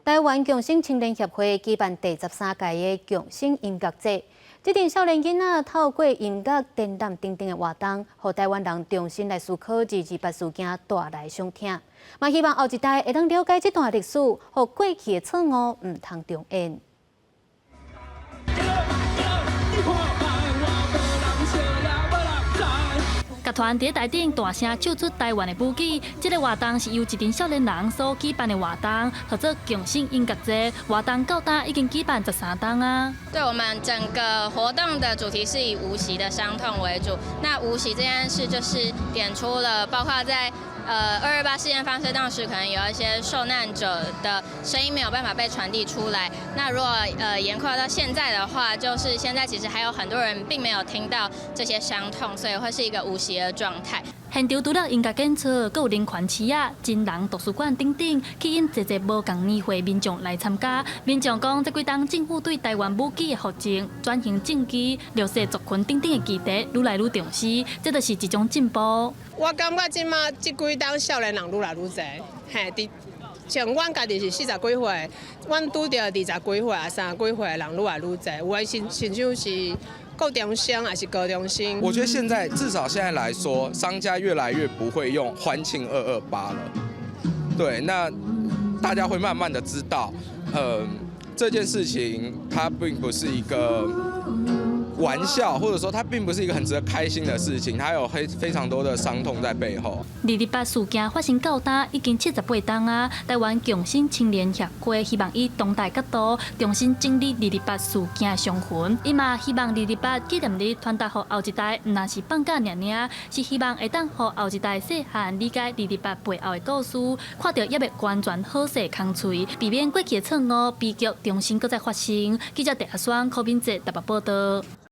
台灣共生青年協會舉辦第13屆的共生音樂節，這陣少年囡仔透過音樂、展覽等等的活動，予台灣人重新來思考二二八事件帶來傷痛，嘛希望後一代會當了解這段歷史，予過去的錯誤毋通重演。樂團佇台頂大聲唱出台灣的舞曲，這个活動是由一群少年人所舉辦的活動，號做共生音樂節。活動到今已經舉辦13冬啊。對，我們整個活動的主題是以無錫的傷痛為主。那無錫這件事就是點出了，包括在228事件發生當時，可能有一些受難者的聲音沒有辦法被傳遞出來。那如果延擴到現在的話，就是現在其實還有很多人並沒有聽到這些傷痛，所以會是一個無錫的狀態。現場除了音樂演出，閣有人權市仔、真人圖書館等等，吸引濟濟無仝年歲民眾來參加。民眾講，這幾冬政府對台灣武器的扶贈、轉型正義、弱勢族群等等的議題，愈來愈重視，這就是一種進步。我感覺這馬這幾冬少年人愈來愈濟，嘿，佇像阮家己是四十幾歲，阮拄著二十幾歲啊、三十幾歲的人愈來愈濟，有的甚至是國中生還是高中生。我覺得現在至少現在來說，商家越來越不會用歡慶二二八了。對，那大家會慢慢的知道，這件事情它並不是一個玩笑，或者說它並不是一個很值得開心的事情，它有非非常多的傷痛在背後。二二八事件發生到今已經78冬啊！台灣共生青年協會希望以當代角度重新整理二二八事件的傷痕，伊嘛希望二二八紀念日傳達予後一代，毋但是放假爾爾，是希望會當予後一代細漢理解二二八背後的故事，看著猶未完全好勢空喙，避免過去的錯誤悲劇重新閣再發生。記者鄭阿雙、柯敏哲台北報道。